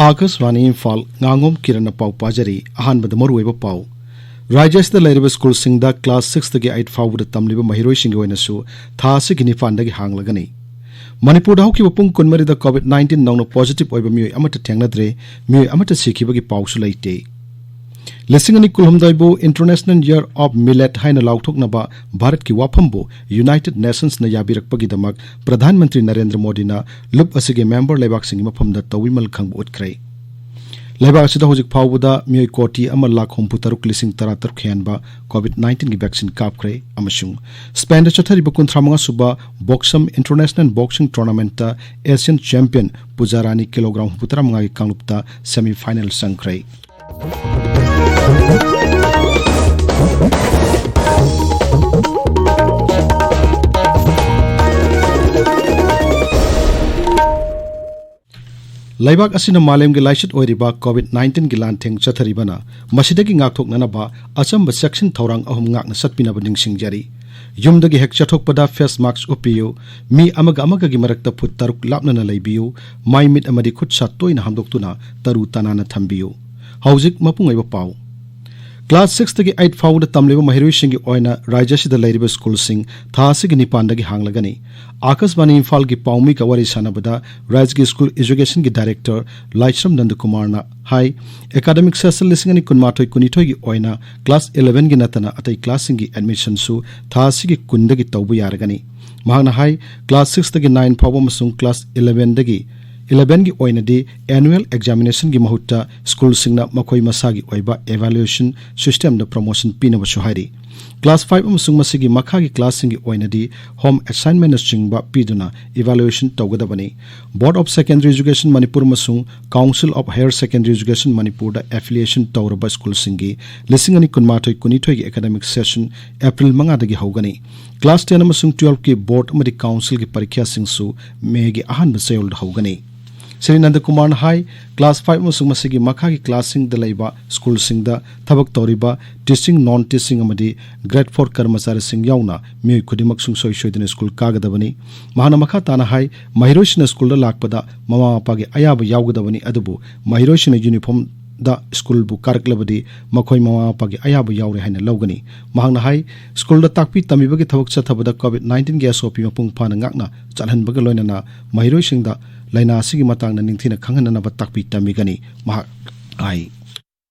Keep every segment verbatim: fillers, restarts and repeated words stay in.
ꯑꯥꯀꯥꯁꯕꯥꯅꯤ ꯏꯝꯐꯥꯜ, ꯉꯥꯉꯣꯝ ꯀꯤꯔꯟꯅ ꯄꯥꯎ ꯄꯥꯖꯔꯤ꯫ ꯑꯍꯥꯟꯕꯗ ꯃꯔꯨꯑꯣꯏꯕ ꯄꯥꯎ꯫ ꯔꯥꯖ꯭ꯌ ꯑꯁꯤꯗ ꯂꯩꯔꯤꯕ ꯁ꯭ꯀꯨꯜꯁꯤꯡꯗ ꯀ꯭ꯂꯥꯁ ꯁꯤꯛꯁꯇꯒꯤ ꯑꯩꯠ ꯐꯥꯎꯕꯗ ꯇꯝꯂꯤꯕ ꯃꯍꯩꯔꯣꯏꯁꯤꯡꯒꯤ ꯑꯣꯏꯅꯁꯨ ꯊꯥ ꯑꯁꯤꯒꯤ ꯅꯤꯄꯥꯟꯗꯒꯤ ꯍꯥꯡꯂꯒꯅꯤ꯫ ꯃꯅꯤꯄꯨꯔꯗ ꯍꯧꯈꯤꯕ ꯄꯨꯡ ꯀꯨꯟꯃꯔꯤꯗ ꯀꯣꯚꯤꯗ ꯅꯥꯏꯟꯇꯤꯟ ꯅꯧꯅ ꯄꯣꯖꯤꯇꯤꯚ ꯑꯣꯏꯕ ꯃꯤꯑꯣꯏ ꯑꯃꯠꯇ ꯊꯦꯡꯅꯗ꯭ꯔꯦ, ꯃꯤꯑꯣꯏ ꯑꯃꯠꯇ ꯁꯤꯈꯤꯕꯒꯤ ꯄꯥꯎꯁꯨ ꯂꯩꯇꯦ꯫ ꯂꯤꯁꯤꯡ ꯑꯅꯤ ꯀꯨꯟꯍꯨꯝꯗꯣꯏꯕꯨ International Year of Millet ꯍꯥꯏꯅ ꯂꯥꯎꯊꯣꯛꯅꯕ ꯚꯥꯔꯠꯀꯤ ꯋꯥꯐꯝꯕꯨ ꯌꯨꯅꯥꯏꯇꯦꯗ ꯅꯦꯁꯟꯁꯅ ꯌꯥꯕꯤꯔꯛꯄꯒꯤꯗꯃꯛ ꯄ꯭ꯔꯙꯥꯟ ꯃꯟꯇ꯭ꯔꯤ ꯅꯔꯦꯟꯗ꯭ꯔ ꯃꯣꯗꯤꯅ ꯂꯨꯞ ꯑꯁꯤꯒꯤ ꯃꯦꯝꯕꯔ ꯂꯩꯕꯥꯛꯁꯤꯡꯒꯤ ꯃꯐꯝꯗ ꯇꯧꯕꯤꯃꯜ ꯈꯪꯕ ꯎꯠꯈ꯭ꯔꯦ꯫ ꯂꯩꯕꯥꯛ ꯑꯁꯤꯗ ꯍꯧꯖꯤꯛ ꯐꯥꯎꯕꯗ ꯃꯤꯑꯣꯏ ꯀꯣꯇꯤ ꯑꯃ ꯂꯥꯈ ꯍꯨꯝꯐꯨ ꯇꯔꯨꯛ ꯂꯤꯁꯤꯡ ꯇꯔꯥ ꯇꯔꯨꯛ ꯍꯦꯟꯕ ꯀꯣꯚꯤꯗ ꯅꯥꯏꯟꯇꯤꯟꯒꯤ ꯚꯦꯛꯁꯤꯟ ꯀꯥꯞꯈ꯭ꯔꯦ ꯑꯃꯁꯨꯡ ꯁ꯭ꯄꯦꯟꯗ ꯆꯠꯊꯔꯤꯕ ꯀꯨꯟꯊ꯭ꯔꯥ ꯃꯉꯥ ꯁꯨꯕ ꯕꯣꯛꯁꯝ ꯏꯟꯇꯔꯅꯦꯁꯅꯦꯜ ꯕꯣꯛꯁꯤꯡ ꯇꯣꯔꯅꯥꯃꯦꯟꯠꯇ ꯑꯦꯁꯤꯌꯥꯟ ꯆꯦꯝꯄꯤꯌꯟ ꯄꯨꯖꯥꯔꯥꯅꯤ ꯀꯤꯂꯣꯒ꯭ꯔꯥꯝ ꯍꯨꯝꯐꯨ ꯇꯔꯥ ꯃꯉꯥꯒꯤ ꯀꯥꯡꯂꯨꯞꯇ ꯁꯦꯃꯤ ꯐꯥꯏꯅꯦꯜ ꯆꯪꯈ꯭ꯔꯦ꯫ ꯂꯩꯕꯥꯛ ꯑꯁꯤꯅ ꯃꯥꯂꯦꯝꯒꯤ ꯂꯥꯏꯆꯠ ꯑꯣꯏꯔꯤꯕ ꯀꯣꯚꯤꯗ ꯅꯥꯏꯟꯇꯤꯟꯒꯤ ꯂꯥꯟꯊꯦꯡ ꯆꯠꯊꯔꯤꯕꯅ ꯃꯁꯤꯗꯒꯤ ꯉꯥꯛꯊꯣꯛꯅꯅꯕ ꯑꯆꯝꯕ ꯆꯦꯛꯁꯤꯟ ꯊꯧꯔꯥꯡ ꯑꯍꯨꯝ ꯉꯥꯛꯅ ꯆꯠꯄꯤꯅꯕ ꯅꯤꯡꯁꯤꯡꯖꯔꯤ꯫ ꯌꯨꯝꯗꯒꯤ ꯍꯦꯛ ꯆꯠꯊꯣꯛꯄꯗ ꯐꯦꯁ ꯃꯥꯛꯁ ꯎꯞꯄꯤꯌꯨ꯫ ꯃꯤ ꯑꯃꯒ ꯑꯃꯒꯒꯤ ꯃꯔꯛꯇ ꯐꯨꯠ ꯇꯔꯨꯛ ꯂꯥꯞꯅꯅ ꯂꯩꯕꯤꯌꯨ꯫ ꯃꯥꯏ ꯃꯤꯠ ꯑꯃꯗꯤ ꯈꯨꯠ ꯁꯥ ꯇꯣꯏꯅ ꯍꯥꯝꯗꯣꯛꯇꯨꯅ ꯇꯔꯨ ꯇꯅꯥꯟꯅ ꯊꯝꯕꯤꯌꯨ꯫ ꯍꯧꯖꯤꯛ ꯃꯄꯨꯡ ꯑꯣꯏꯕ ꯄꯥꯎ꯫ ꯀ꯭ꯂꯥꯁ ꯁꯤꯛꯁꯇꯒꯤ ꯑꯩꯠ ꯐꯥꯎꯕꯗ ꯇꯝꯂꯤꯕ ꯃꯍꯩꯔꯣꯏꯁꯤꯡꯒꯤ ꯑꯣꯏꯅ ꯔꯥꯖ꯭ꯌ ꯑꯁꯤꯗ ꯂꯩꯔꯤꯕ ꯁ꯭ꯀꯨꯜꯁꯤꯡ ꯊꯥ ꯑꯁꯤꯒꯤ ꯅꯤꯄꯥꯟꯗꯒꯤ ꯍꯥꯡꯂꯒꯅꯤ꯫ ꯑꯥꯀꯥꯁꯕꯥꯅꯤ ꯏꯝꯐꯥꯜꯒꯤ ꯄꯥꯎꯃꯤꯒ ꯋꯥꯔꯤ ꯁꯥꯟꯅꯕꯗ ꯔꯥꯖ꯭ꯌꯒꯤ ꯁ꯭ꯀꯨꯜ ꯑꯦꯖꯨꯀꯦꯁꯟꯒꯤ ꯗꯥꯏꯔꯦꯛꯇꯔ ꯂꯥꯏꯁ꯭ꯔꯝ ꯅꯟꯗꯀꯨꯃꯥꯔꯅ ꯍꯥꯏ, ꯑꯦꯀꯥꯗꯃꯤꯛ ꯁꯦꯁꯟ ꯂꯤꯁꯤꯡ ꯑꯅꯤ ꯀꯨꯟꯃꯥꯊꯣꯏ ꯀꯨꯟꯅꯤꯊꯣꯏꯒꯤ ꯑꯣꯏꯅ ꯀ꯭ꯂꯥꯁ ꯏꯂꯦꯚꯦꯟꯒꯤ ꯅꯠꯇꯅ ꯑꯇꯩ ꯀ꯭ꯂꯥꯁꯁꯤꯡꯒꯤ ꯑꯦꯗꯃꯤꯁꯟꯁꯨ ꯊꯥ ꯑꯁꯤꯒꯤ ꯀꯨꯟꯗꯒꯤ ꯇꯧꯕ ꯌꯥꯔꯒꯅꯤ꯫ ꯃꯍꯥꯛꯅ ꯍꯥꯏ, ꯀ꯭ꯂꯥꯁ ꯁꯤꯛꯁꯇꯒꯤ ꯅꯥꯏꯟ ꯐꯥꯎꯕ ꯑꯃꯁꯨꯡ ꯀ꯭ꯂꯥꯁ ꯏꯂꯦꯚꯦꯟꯗꯒꯤ, ꯏꯂꯦꯚꯦꯟꯒꯤ ꯑꯣꯏꯅꯗꯤ ꯑꯦꯅꯨꯑꯦꯜ ꯑꯦꯛꯖꯥꯃꯤꯅꯦꯁꯟꯒꯤ ꯃꯍꯨꯠꯇ ꯁ꯭ꯀꯨꯜꯁꯤꯡꯅ ꯃꯈꯣꯏ ꯃꯁꯥꯒꯤ ꯑꯣꯏꯕ ꯏꯚꯥꯂꯨꯑꯦꯁꯟ ꯁꯤꯁꯇꯦꯝꯗ ꯄ꯭ꯔꯣꯃꯣꯁꯟ ꯄꯤꯅꯕꯁꯨ ꯍꯥꯏꯔꯤ꯫ ꯀ꯭ꯂꯥꯁ ꯐꯥꯏꯚ ꯑꯃꯁꯨꯡ ꯃꯁꯤꯒꯤ ꯃꯈꯥꯒꯤ ꯀ꯭ꯂꯥꯁꯁꯤꯡꯒꯤ ꯑꯣꯏꯅꯗꯤ ꯍꯣꯝ ꯑꯦꯁꯥꯏꯟꯃꯦꯟꯅꯆꯤꯡꯕ ꯄꯤꯗꯨꯅ ꯏꯚꯥꯂꯨꯑꯦꯁꯟ ꯇꯧꯒꯗꯕꯅꯤ꯫ ꯕꯣꯔꯗ ꯑꯣꯐ ꯁꯦꯀꯦꯟꯗꯔꯤ ꯑꯦꯖꯨꯀꯦꯁꯟ ꯃꯅꯤꯄꯨꯔ ꯑꯃꯁꯨꯡ council of higher secondary education ꯃꯅꯤꯄꯨꯔꯗ ꯑꯦꯐꯤꯂꯤꯌꯦꯁꯟ ꯇꯧꯔꯕ ꯁ꯭ꯀꯨꯜꯁꯤꯡꯒꯤ ꯂꯤꯁꯤꯡ ꯑꯅꯤ ꯀꯨꯟꯃꯥꯊꯣꯏ ꯀꯨꯟꯅꯤꯊꯣꯏꯒꯤ ꯑꯦꯀꯥꯗꯃꯤꯛ ꯁꯦꯁꯟ ꯑꯦꯄ꯭ꯔꯤꯜ ꯃꯉꯥꯗꯒꯤ ꯍꯧꯒꯅꯤ꯫ ꯀ꯭ꯂꯥꯁ ꯇꯦꯟ ꯑꯃꯁꯨꯡ ꯇꯨꯌꯦꯜꯐꯀꯤ ꯕꯣꯔꯗ ꯑꯃꯗꯤ ꯀꯥꯎꯟꯁꯤꯜꯒꯤ ꯄꯔꯤꯈ꯭ꯌꯥꯁꯤꯡꯁꯨ ꯃꯦꯒꯤ ꯑꯍꯥꯟꯕ ꯆꯌꯣꯜꯗ ꯍꯧꯒꯅꯤ꯫ ꯁ꯭ꯔꯤ ꯅꯟꯗꯀꯨꯃꯥꯔꯅ ꯍꯥꯏ, ꯀ꯭ꯂꯥꯁ ꯐꯥꯏꯚ ꯑꯃꯁꯨꯡ ꯃꯁꯤꯒꯤ ꯃꯈꯥꯒꯤ ꯀ꯭ꯂꯥꯁꯁꯤꯡꯗ ꯂꯩꯕ ꯁ꯭ꯀꯨꯜꯁꯤꯡꯗ ꯊꯕꯛ ꯇꯧꯔꯤꯕ teaching, non teaching ꯑꯃꯗꯤ grade four ꯀꯔꯃꯆꯥꯔꯤꯁꯤꯡ ꯌꯥꯎꯅ ꯃꯤꯑꯣꯏ ꯈꯨꯗꯤꯡꯃꯛ ꯁꯨꯡꯁꯣꯏ ꯁꯣꯏꯗꯅ ꯁ꯭ꯀꯨꯜ ꯀꯥꯒꯗꯕꯅꯤ꯫ ꯃꯍꯥꯛꯅ ꯃꯈꯥ ꯇꯥꯅ ꯍꯥꯏ, ꯃꯍꯩꯔꯣꯏꯁꯤꯡꯅ ꯁ꯭ꯀꯨꯜꯗ ꯂꯥꯛꯄꯗ ꯃꯃꯥ ꯃꯄꯥꯒꯤ ꯑꯌꯥꯕ ꯌꯥꯎꯒꯗꯕꯅꯤ, ꯑꯗꯨꯕꯨ ꯃꯍꯩꯔꯣꯏꯁꯤꯡꯅ ꯌꯨꯅꯤꯐꯣꯔꯝꯗ ꯁ꯭ꯀꯨꯜꯕꯨ ꯀꯥꯔꯛꯂꯕꯗꯤ ꯃꯈꯣꯏ ꯃꯃꯥ ꯃꯄꯥꯒꯤ ꯑꯌꯥꯕ ꯌꯥꯎꯔꯦ ꯍꯥꯏꯅ ꯂꯧꯒꯅꯤ꯫ ꯃꯍꯥꯛꯅ ꯍꯥꯏ, ꯁ꯭ꯀꯨꯜꯗ ꯇꯥꯛꯄꯤ ꯇꯝꯕꯤꯕꯒꯤ ꯊꯕꯛ ꯆꯠꯊꯕꯗ COVID nineteen ꯒꯤ SOP ꯃꯄꯨꯡ ꯐꯥꯅ ꯉꯥꯛꯅ ꯆꯠꯍꯟꯕꯒ ꯂꯣꯏꯅꯅ ꯃꯍꯩꯔꯣꯏꯁꯤꯡꯗ ꯂꯥꯏꯅꯥ ꯑꯁꯤꯒꯤ ꯃꯇꯥꯡꯗ ꯅꯤꯡꯊꯤꯅ ꯈꯪꯍꯟꯅꯅꯕ ꯇꯥꯛꯄꯤ ꯇꯝꯕꯤꯒꯅꯤ, ꯃꯍꯥꯛ ꯍꯥꯏ꯫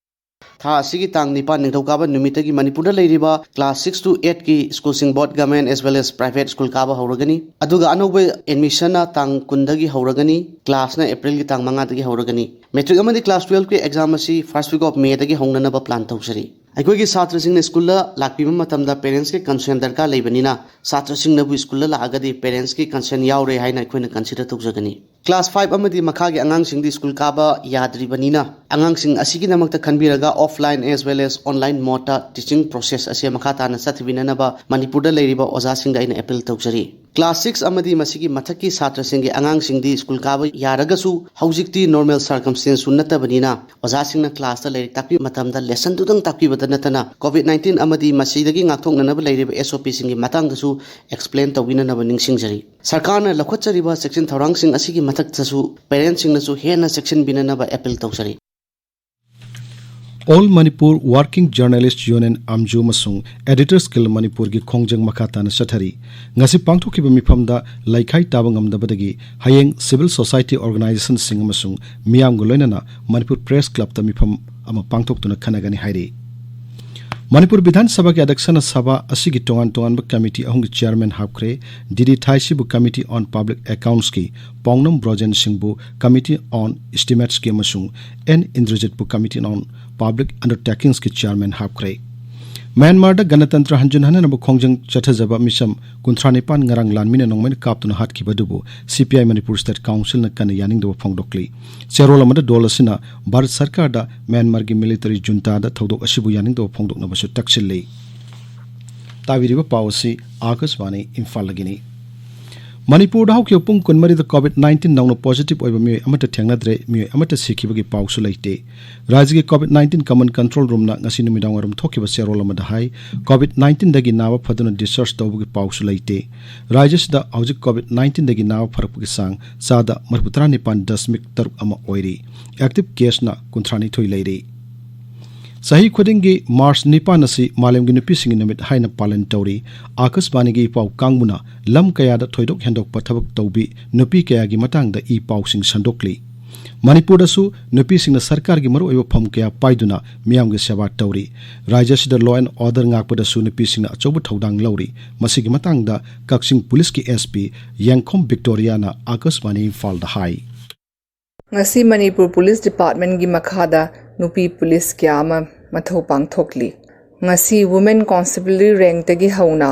ꯊꯥ ꯑꯁꯤꯒꯤ ꯇꯥꯡ ꯅꯤꯄꯥꯟ, ꯅꯤꯡꯊꯧꯀꯥꯕ ꯅꯨꯃꯤꯠꯇꯒꯤ ꯃꯅꯤꯄꯨꯔꯗ ꯂꯩꯔꯤꯕ class six to eight ꯀꯤ ꯁ꯭ꯀꯨꯜꯁꯤꯡ, both government as well as private school, ꯀꯥꯕ ꯍꯧꯔꯒꯅꯤ꯫ ꯑꯗꯨꯒ ꯑꯅꯧꯕ admission ꯅ ꯇꯥꯡ ꯀꯨꯟꯗꯒꯤ ꯍꯧꯔꯒꯅꯤ, class ꯅ April ꯒꯤ ꯇꯥꯡ ꯃꯉꯥꯗꯒꯤ ꯍꯧꯔꯒꯅꯤ꯫ Matric ꯑꯃꯗꯤ class twelve ꯀꯤ exam ꯑꯁꯤ first week of May ꯗꯒꯤ ꯍꯧꯅꯅꯕ plan ꯇꯧꯖꯔꯤ꯫ ꯑꯩꯈꯣꯏꯒꯤ ꯁꯥꯇ꯭ꯔꯁꯤꯡꯅ ꯁ꯭ꯀꯨꯜꯗ ꯂꯥꯛꯄꯤꯕ ꯃꯇꯝꯗ parents ꯀꯤ consent ꯗꯔꯀꯥꯔ ꯂꯩꯕꯅꯤꯅ, ꯁꯥꯇ꯭ꯔꯁꯤꯡꯅꯕꯨ ꯁ꯭ꯀꯨꯜꯗ ꯂꯥꯛꯑꯒꯗꯤ parents ꯀꯤ consent ꯌꯥꯎꯔꯦ ꯍꯥꯏꯅ ꯑꯩꯈꯣꯏꯅ consider ꯇꯧꯖꯒꯅꯤ꯫ Class five ꯑꯃꯗꯤ ꯃꯈꯥꯒꯤ ꯑꯉꯥꯡꯁꯤꯡꯗꯤ ꯁ꯭ꯀꯨꯜ ꯀꯥꯕ ꯌꯥꯗ꯭ꯔꯤꯕꯅꯤꯅ, ꯑꯉꯥꯡꯁꯤꯡ ꯑꯁꯤꯒꯤꯗꯃꯛꯇ ꯈꯟꯕꯤꯔꯒ offline as well as online mode ꯇ teaching process ꯑꯁꯤ ꯃꯈꯥ ꯇꯥꯅ ꯆꯠꯊꯕꯤꯅꯅꯕ ꯃꯅꯤꯄꯨꯔꯗ ꯂꯩꯔꯤꯕ ꯑꯣꯖꯥꯁꯤꯡꯗ ꯑꯩꯅ appeal ꯇꯧꯖꯔꯤ꯫ Class six ꯑꯃꯗꯤ ꯃꯁꯤꯒꯤ ꯃꯊꯛꯀꯤ ꯁꯥꯇ꯭ꯔꯁꯤꯡꯒꯤ ꯑꯉꯥꯡꯁꯤꯡꯗꯤ ꯁ꯭ꯀꯨꯜ ꯀꯥꯕ ꯌꯥꯔꯒꯁꯨ, ꯍꯧꯖꯤꯛꯇꯤ normal circumstance ꯁꯨ ꯅꯠꯇꯕꯅꯤꯅ, ꯑꯣꯖꯥꯁꯤꯡꯅ class ꯇ ꯂꯥꯏꯔꯤꯛ ꯇꯥꯛꯄꯤꯕ ꯃꯇꯝꯗ lesson ꯗꯨꯗꯪ ꯇꯥꯛꯄꯤꯕꯇ ꯅꯠꯇꯅ, COVID nineteen ꯑꯃꯗꯤ ꯃꯁꯤꯗꯒꯤ ꯉꯥꯛꯊꯣꯛꯅꯅꯕ ꯂꯩꯔꯤꯕ SOP ꯁꯤꯡꯒꯤ ꯃꯇꯥꯡꯗꯁꯨ explain ꯇꯧꯕꯤꯅꯅꯕ ꯅꯤꯡꯁꯤꯡꯖꯔꯤ꯫ ꯁꯔꯀꯥꯔꯅ ꯂꯧꯈꯠꯆꯔꯤꯕ ꯆꯦꯛꯁꯤꯟ ꯊꯧꯔꯥꯡꯁꯤꯡ ꯑꯁꯤꯒꯤ ꯃꯊꯛꯇꯁꯨ parents ꯁꯤꯡꯅꯁꯨ ꯍꯦꯟꯅ ꯆꯦꯛꯁꯤꯟꯕꯤꯅꯅꯕ appeal ꯇꯧꯖꯔꯤ꯫ All Manipur Working Journalist Union, ꯑꯥꯝꯖꯨ, ꯑꯃꯁꯨꯡ Editors Guild ꯃꯅꯤꯄꯨꯔꯒꯤ ꯈꯣꯡꯖꯪ ꯃꯈꯥ ꯇꯥꯅ ꯆꯠꯊꯔꯤ꯫ ꯉꯁꯤ ꯄꯥꯡꯊꯣꯛꯈꯤꯕ ꯃꯤꯐꯝꯗ ꯂꯩꯈꯥꯏ ꯇꯥꯕ ꯉꯝꯗꯕꯗꯒꯤ ꯍꯌꯦꯡ civil society organization ꯁꯤꯡ ꯑꯃꯁꯨꯡ ꯃꯤꯌꯥꯝꯒ ꯂꯣꯏꯅꯅ ꯃꯅꯤꯄꯨꯔ Press Club ꯇ ꯃꯤꯐꯝ ꯑꯃ ꯄꯥꯡꯊꯣꯛꯇꯨꯅ ꯈꯟꯅꯒꯅꯤ ꯍꯥꯏꯔꯤ꯫ ꯃꯅꯤꯄꯨꯔ ꯕꯤꯙꯥꯟ ꯁꯚꯥꯒꯤ ꯑꯗ꯭ꯌꯛꯁꯅ ꯁꯚꯥ ꯑꯁꯤꯒꯤ ꯇꯣꯉꯥꯟ ꯇꯣꯉꯥꯟꯕ committee ꯑꯍꯨꯝꯒꯤ chairman ꯍꯥꯞꯈ꯭ꯔꯦ꯫ D D ꯊꯥꯏꯁꯤꯕꯨ Committee on Public Accounts ꯀꯤ, ꯄꯥꯎꯅꯝ ꯕ꯭ꯔꯣꯖꯦꯟ ꯁꯤꯡꯕꯨ Committee on Estimates ꯀꯤ ꯑꯃꯁꯨꯡ ꯑꯦꯟ ꯏꯟꯗ꯭ꯔꯖꯤꯠꯄꯨ Committee on Public Undertakings ꯀꯤ chairman ꯍꯥꯞꯈ꯭ꯔꯦ꯫ ꯃ꯭ꯌꯥꯟꯃꯥꯔꯗ ꯒꯅꯇꯟꯇ꯭ꯔ ꯍꯟꯖꯤꯟꯍꯟꯅꯕ ꯈꯣꯡꯖꯪ ꯆꯠꯊꯖꯕ ꯃꯤꯆꯝ ꯀꯨꯟꯊ꯭ꯔꯥ ꯅꯤꯄꯥꯟ ꯉꯔꯥꯡ ꯂꯥꯟꯃꯤꯅ ꯅꯣꯡꯃꯩꯅ ꯀꯥꯞꯇꯨꯅ ꯍꯥꯠꯈꯤꯕ ꯑꯗꯨꯕꯨ C P I Manipur State Council ꯅ ꯀꯟꯅ ꯌꯥꯅꯤꯡꯗꯕ ꯐꯣꯡꯗꯣꯛꯂꯤ꯫ ꯆꯦꯔꯣꯜ ꯑꯃꯗ ꯗꯣꯜ ꯑꯁꯤꯅ ꯚꯥꯔꯠ ꯁꯔꯀꯥꯔꯗ ꯃ꯭ꯌꯥꯟꯃꯥꯔꯒꯤ military junta ꯗ ꯊꯧꯗꯣꯛ ꯑꯁꯤꯕꯨ ꯌꯥꯅꯤꯡꯗꯕ ꯐꯣꯡꯗꯣꯛꯅꯕꯁꯨ ꯇꯛꯁꯤꯜꯂꯤ꯫ ꯇꯥꯕꯤꯔꯤꯕ ꯄꯥꯎ ꯑꯁꯤ ꯑꯥꯀꯥꯁꯕꯥꯅꯤ ꯏꯝꯐꯥꯜꯗꯒꯤꯅꯤ꯫ ꯃꯅꯤꯄꯨꯔꯗ ꯍꯧꯈꯤꯕ ꯄꯨꯡ ꯀꯨꯟꯃꯔꯤꯗ COVID nineteen ꯅꯧꯅ positive ꯑꯣꯏꯕ ꯃꯤꯑꯣꯏ ꯑꯃꯠꯇ ꯊꯦꯡꯅꯗ꯭ꯔꯦ, ꯃꯤꯑꯣꯏ ꯑꯃꯠꯇ ꯁꯤꯈꯤꯕꯒꯤ ꯄꯥꯎꯁꯨ ꯂꯩꯇꯦ꯫ ꯔꯥꯖ꯭ꯌꯒꯤ COVID nineteen common control roomꯅ ꯉꯁꯤ ꯅꯨꯃꯤꯗꯥꯡꯋꯥꯏꯔꯝ ꯊꯣꯛꯈꯤꯕ ꯆꯦꯔꯣꯜ ꯑꯃꯗ ꯍꯥꯏ, COVID nineteenꯗꯒꯤ ꯅꯥꯕ ꯐꯗꯨꯅ discharge ꯇꯧꯕꯒꯤ ꯄꯥꯎꯁꯨ ꯂꯩꯇꯦ꯫ ꯔꯥꯖ꯭ꯌꯁꯤꯗ ꯍꯧꯖꯤꯛ COVID nineteenꯗꯒꯤ ꯅꯥꯕ ꯐꯔꯛꯄꯒꯤ ꯆꯥꯡ ꯆꯥꯗ ꯃꯔꯤꯐꯨꯇꯔꯥꯅꯤꯄꯥꯟ ꯗꯁꯃꯤꯛ ꯇꯔꯨꯛ ꯑꯃ ꯑꯣꯏꯔꯤ꯫ Active caseꯅ ꯀꯨꯟꯊ꯭ꯔꯥꯅꯤꯊꯣꯏ ꯂꯩꯔꯤ꯫ ꯆꯍꯤ ꯈꯨꯗꯤꯡꯒꯤ March ꯅꯤꯄꯥꯟ ꯑꯁꯤ ꯃꯥꯂꯦꯝꯒꯤ ꯅꯨꯄꯤꯁꯤꯡꯒꯤ ꯅꯨꯃꯤꯠ ꯍꯥꯏꯅ ꯄꯥꯂꯟ ꯇꯧꯔꯤ꯫ ꯑꯥꯀꯥꯁꯕꯥꯅꯤꯒꯤ ꯏ ꯄꯥꯎ ꯀꯥꯡꯕꯨꯅ ꯂꯝ ꯀꯌꯥꯗ ꯊꯣꯏꯗꯣꯛ ꯍꯦꯟꯗꯣꯛꯄ ꯊꯕꯛ ꯇꯧꯕꯤ ꯅꯨꯄꯤ ꯀꯌꯥꯒꯤ ꯃꯇꯥꯡꯗ ꯏ ꯄꯥꯎꯁꯤꯡ ꯁꯟꯗꯣꯛꯂꯤ꯫ ꯃꯅꯤꯄꯨꯔꯗꯁꯨ ꯅꯨꯄꯤꯁꯤꯡꯅ ꯁꯔꯀꯥꯔꯒꯤ ꯃꯔꯨꯑꯣꯏꯕ ꯐꯝ ꯀꯌꯥ ꯄꯥꯏꯗꯨꯅ ꯃꯤꯌꯥꯝꯒꯤ ꯁꯦꯕꯥ ꯇꯧꯔꯤ꯫ ꯔꯥꯖ꯭ꯌ ꯑꯁꯤꯗ law and order ꯉꯥꯛꯄꯗꯁꯨ ꯅꯨꯄꯤꯁꯤꯡꯅ ꯑꯆꯧꯕ ꯊꯧꯗꯥꯡ ꯂꯧꯔꯤ꯫ ꯃꯁꯤꯒꯤ ꯃꯇꯥꯡꯗ ꯀꯛꯆꯤꯡ ꯄꯨꯂꯤꯁꯀꯤ SP ꯌꯦꯡꯈꯣꯝ ꯕꯤꯛꯇꯣꯔꯤꯌꯥꯅ ꯑꯥꯀꯥꯁꯕꯥꯅꯤ ꯏꯝꯐꯥꯜꯗ ꯍꯥꯏ꯫ ꯉꯁꯤ ꯃꯅꯤꯄꯨꯔ ꯄꯨꯂꯤꯁ ꯗꯤꯄꯥꯔꯠꯃꯦꯟꯒꯤ ꯃꯈꯥꯗ ꯅꯨꯄꯤ ꯄꯨꯂꯤꯁ ꯀꯌꯥ ꯑꯃ ꯃꯊꯧ ꯄꯥꯡꯊꯣꯛꯂꯤ꯫ ꯉꯁꯤ Women Constabulary rankꯇꯒꯤ ꯍꯧꯅ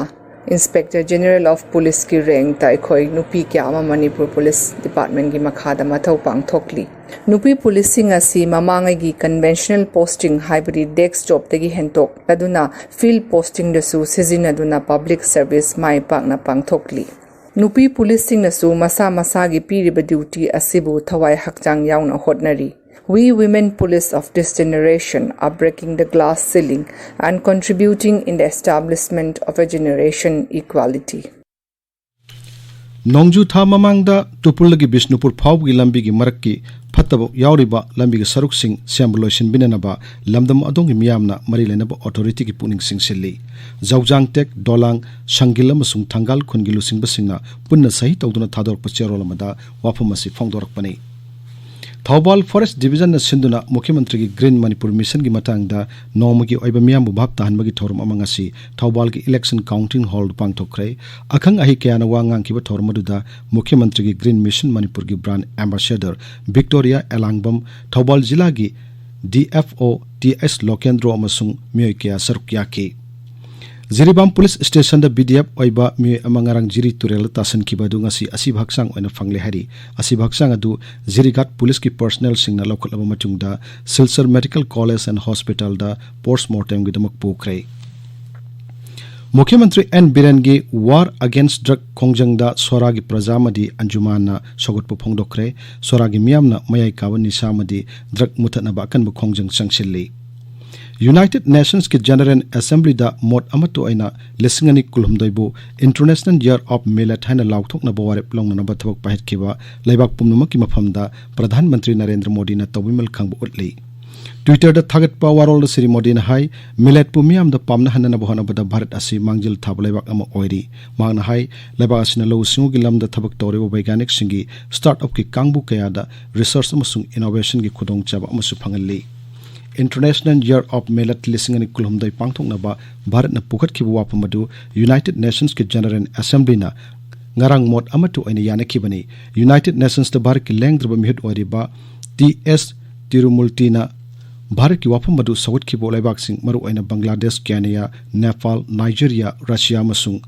Inspector General of Policeꯀꯤ rankꯇ ꯑꯩꯈꯣꯏ ꯅꯨꯄꯤ ꯀꯌꯥ ꯑꯃ ꯃꯅꯤꯄꯨꯔ ꯄꯨꯂꯤꯁ ꯗꯤꯄꯥꯔꯠꯃꯦꯟꯒꯤ ꯃꯈꯥꯗ ꯃꯊꯧ ꯄꯥꯡꯊꯣꯛꯂꯤ꯫ ꯅꯨꯄꯤ ꯄꯨꯂꯤꯁꯁꯤꯡ ꯑꯁꯤ ꯃꯃꯥꯡꯉꯩꯒꯤ conventional posting, ꯍꯥꯏꯕꯗꯤ desk jobꯇꯒꯤ ꯍꯦꯟꯇꯣꯛꯂꯗꯨꯅ field postingꯗꯁꯨ ꯁꯤꯖꯤꯟꯅꯗꯨꯅ public service ꯃꯥꯏ ꯄꯥꯛꯅ ꯄꯥꯡꯊꯣꯛꯂꯤ꯫ ꯅꯨꯄꯤ ꯄꯨꯂꯤꯁꯁꯤꯡꯅꯁꯨ ꯃꯁꯥ ꯃꯁꯥꯒꯤ ꯄꯤꯔꯤꯕ duty ꯑꯁꯤꯕꯨ ꯊꯋꯥꯏ ꯍꯛꯆꯥꯡ ꯌꯥꯎꯅ ꯍꯣꯠꯅꯔꯤ꯫ We women police of this generation are breaking the glass ceiling and contributing in the establishment of a generation equality. ꯅꯣꯡꯖꯨ ꯊꯥ ꯃꯃꯥꯡꯗ ꯇꯨꯄꯨꯜꯗꯒꯤ ꯕꯤꯁꯅꯨꯄꯨꯔ ꯐꯥꯎꯕꯒꯤ ꯂꯝꯕꯤꯒꯤ ꯃꯔꯛꯀꯤ ꯐꯠꯇꯕ ꯌꯥꯎꯔꯤꯕ ꯂꯝꯕꯤꯒꯤ ꯁꯔꯨꯛꯁꯤꯡ ꯁꯦꯝꯕ ꯂꯣꯏꯁꯤꯟꯕꯤꯅꯅꯕ ꯂꯝꯗꯝ ꯑꯗꯣꯝꯒꯤ ꯃꯤꯌꯥꯝꯅ ꯃꯔꯤ ꯂꯩꯅꯕ authorityꯒꯤ ꯄꯨꯛꯅꯤꯡ ꯆꯤꯡꯁꯤꯜꯂꯤ꯫ ꯖꯧꯖꯥꯡ ꯇꯦꯛ, ꯗꯣꯂꯥꯡ, ꯁꯪꯒꯤꯜ ꯑꯃꯁꯨꯡ ꯊꯪꯒꯥꯜ ꯈꯨꯟꯒꯤ ꯂꯨꯆꯤꯡꯕꯁꯤꯡꯅ ꯄꯨꯟꯅ ꯁꯍꯤ ꯇꯧꯗꯨꯅ ꯊꯥꯗꯣꯔꯛꯄ ꯆꯦꯔꯣꯜ ꯑꯃꯗ ꯋꯥꯐꯝ ꯑꯁꯤ ꯐꯣꯡꯗꯣꯔꯛꯄꯅꯤ꯫ ꯊꯧꯕꯥꯜ Forest Divisionꯅ ꯁꯤꯟꯗꯨꯅ ꯃꯨꯈ꯭ꯌ ꯃꯟꯇ꯭ꯔꯤꯒꯤ Green Manipur Missionꯒꯤ ꯃꯇꯥꯡꯗ ꯅꯣꯡꯃꯒꯤ ꯑꯣꯏꯕ ꯃꯤꯌꯥꯝꯕꯨ ꯚꯥꯞ ꯇꯥꯍꯟꯕꯒꯤ ꯊꯧꯔꯝ ꯑꯃ ꯉꯁꯤ ꯊꯧꯕꯥꯜꯒꯤ Election Counting Hallꯗ ꯄꯥꯡꯊꯣꯛꯈ꯭ꯔꯦ꯫ ꯑꯈꯪ ꯑꯍꯩ ꯀꯌꯥꯅ ꯋꯥ ꯉꯥꯡꯈꯤꯕ ꯊꯧꯔꯝ ꯑꯗꯨꯗ ꯃꯨꯈ꯭ꯌ ꯃꯟꯇ꯭ꯔꯤꯒꯤ Green Mission ꯃꯅꯤꯄꯨꯔꯒꯤ brand ambassador ꯕꯤꯛꯇꯣꯔꯤꯌꯥ ꯑꯦꯂꯥꯡꯕꯝ, ꯊꯧꯕꯥꯜ ꯖꯤꯂꯥꯒꯤ DFO ꯇꯤ ꯑꯦꯁ ꯂꯣꯀꯦꯟꯗ꯭ꯔꯣ ꯑꯃꯁꯨꯡ ꯃꯤꯑꯣꯏ ꯀꯌꯥ ꯁꯔꯨꯛ ꯌꯥꯈꯤ꯫ ꯖꯤꯔꯤꯕꯥꯝ ꯄꯨꯂꯤꯁ ꯁ꯭ꯇꯦꯁꯟꯗ VDF ꯑꯣꯏꯕ ꯃꯤꯑꯣꯏ ꯑꯃ ꯉꯔꯥꯡ ꯖꯤꯔꯤ ꯇꯨꯔꯦꯜꯗ ꯇꯥꯁꯤꯟꯈꯤꯕ ꯑꯗꯨ ꯉꯁꯤ ꯑꯁꯤꯕ ꯍꯛꯆꯥꯡ ꯑꯣꯏꯅ ꯐꯪꯂꯦ ꯍꯥꯏꯔꯤ꯫ ꯑꯁꯤꯕ ꯍꯛꯆꯥꯡ ꯑꯗꯨ ꯖꯤꯔꯤꯒꯥꯠ ꯄꯨꯂꯤꯁꯀꯤ personnelꯁꯤꯡꯅ ꯂꯧꯈꯠꯂꯕ ꯃꯇꯨꯡꯗ Silchar Medical College and Hospitalꯗ post mortemꯒꯤꯗꯃꯛ ꯄꯨꯈ꯭ꯔꯦ꯫ ꯃꯨꯈ꯭ꯌ ꯃꯟꯇ꯭ꯔꯤ ꯑꯦꯟ ꯕꯤꯔꯦꯟꯒꯤ War Against Drug ꯈꯣꯡꯖꯪꯗ ꯁꯣꯔꯥꯒꯤ ꯄ꯭ꯔꯖꯥ ꯑꯃꯗꯤ ꯑꯟꯖꯨꯃꯥꯟꯅ ꯁꯧꯒꯠꯄ ꯐꯣꯡꯗꯣꯛꯈ꯭ꯔꯦ꯫ ꯁꯣꯔꯥꯒꯤ ꯃꯤꯌꯥꯝꯅ ꯃꯌꯥꯏ ꯀꯥꯕ ꯅꯤꯁꯥ ꯑꯃꯗꯤ ꯗ꯭ꯔꯒ ꯃꯨꯊꯠꯅꯕ ꯑꯀꯟꯕ ꯈꯣꯡꯖꯪ ꯆꯪꯁꯤꯜꯂꯤ꯫ ꯌꯨꯅꯥꯏꯇꯦꯗ ꯅꯦꯁꯟꯁꯀꯤ ꯖꯦꯅꯔꯦꯜ ꯑꯦꯁꯦꯝꯕ꯭ꯂꯤꯗ ꯃꯣꯠ ꯑꯃꯠꯇ ꯑꯣꯏꯅ ꯂꯤꯁꯤꯡ ꯑꯅꯤ ꯀꯨꯟꯍꯨꯝꯗꯣꯏꯕꯨ International Year of Millet ꯍꯥꯏꯅ ꯂꯥꯎꯊꯣꯛꯅꯕ ꯋꯥꯔꯦꯞ ꯂꯧꯅꯅꯕ ꯊꯕꯛ ꯄꯥꯏꯈꯠꯈꯤꯕ ꯂꯩꯕꯥꯛ ꯄꯨꯝꯅꯃꯛꯀꯤ ꯃꯐꯝꯗ ꯄ꯭ꯔꯙꯥꯟ ꯃꯟꯇ꯭ꯔꯤ ꯅꯔꯦꯟꯗ꯭ꯔ ꯃꯣꯗꯤꯅ ꯇꯧꯕꯤꯃꯜ ꯈꯪꯕ ꯎꯠꯂꯤ꯫ ꯇ꯭ꯋꯤꯇꯔꯗ ꯊꯥꯒꯠꯄ ꯋꯥꯔꯣꯜꯗ ꯁ꯭ꯔꯤ ꯃꯣꯗꯤꯅ ꯍꯥꯏ, ꯃꯤꯂꯦꯠꯄꯨ ꯃꯤꯌꯥꯝꯗ ꯄꯥꯝꯅꯍꯟꯅꯅꯕ ꯍꯣꯠꯅꯕꯗ ꯚꯥꯔꯠ ꯑꯁꯤ ꯃꯥꯡꯖꯤꯜ ꯊꯥꯕ ꯂꯩꯕꯥꯛ ꯑꯃ ꯑꯣꯏꯔꯤ꯫ ꯃꯍꯥꯛꯅ ꯍꯥꯏ, ꯂꯩꯕꯥꯛ ꯑꯁꯤꯅ ꯂꯧꯎ ꯁꯤꯡꯎꯒꯤ ꯂꯝꯗ ꯊꯕꯛ ꯇꯧꯔꯤꯕ ꯕꯩꯒ꯭ꯌꯥꯅꯤꯛꯁꯤꯡꯒꯤ ꯁ꯭ꯇꯥꯔꯠ ꯑꯞꯀꯤ ꯀꯥꯡꯕꯨ ꯀꯌꯥꯗ ꯔꯤꯁꯔꯆ ꯑꯃꯁꯨꯡ ꯏꯅꯣꯚꯦꯁꯟꯒꯤ ꯈꯨꯗꯣꯡꯆꯥꯕ ꯑꯃꯁꯨ ꯐꯪꯍꯜꯂꯤ꯫ International Year of Millet ꯂꯤꯁꯤꯡ ꯑꯅꯤ ꯀꯨꯟꯍꯨꯝꯗꯣꯏ ꯄꯥꯡꯊꯣꯛꯅꯕ ꯚꯥꯔꯠꯅ ꯄꯨꯈꯠꯈꯤꯕ ꯋꯥꯐꯝ ꯑꯗꯨ ꯌꯨꯅꯥꯏꯇꯦꯗ ꯅꯦꯁꯟꯁꯀꯤ ꯖꯦꯅꯔꯦꯜ ꯑꯦꯁꯦꯝꯕ꯭ꯂꯤꯅ ꯉꯔꯥꯡ ꯃꯣꯠ ꯑꯃꯠꯇ ꯑꯣꯏꯅ ꯌꯥꯅꯈꯤꯕꯅꯤ꯫ ꯌꯨꯅꯥꯏꯇꯦꯗ ꯅꯦꯁꯟꯁꯇ ꯚꯥꯔꯠꯀꯤ ꯂꯦꯡꯗ꯭ꯔꯕ ꯃꯤꯍꯨꯠ ꯑꯣꯏꯔꯤꯕ ꯇꯤ ꯑꯦꯁ ꯇꯤꯔꯨꯃꯨꯔꯇꯤꯅ ꯚꯥꯔꯠꯀꯤ ꯋꯥꯐꯝ ꯑꯗꯨ ꯁꯧꯒꯠꯈꯤꯕ ꯂꯩꯕꯥꯛꯁꯤꯡ, ꯃꯔꯨꯑꯣꯏꯅ ꯕꯪꯒ꯭ꯂꯥꯗꯦꯁ, ꯀꯦꯅꯤꯌꯥ, ꯅꯦꯄꯥꯜ, ꯅꯥꯏꯖꯦꯔꯤꯌꯥ, ꯔꯁꯤꯌꯥ ꯑꯃꯁꯨꯡ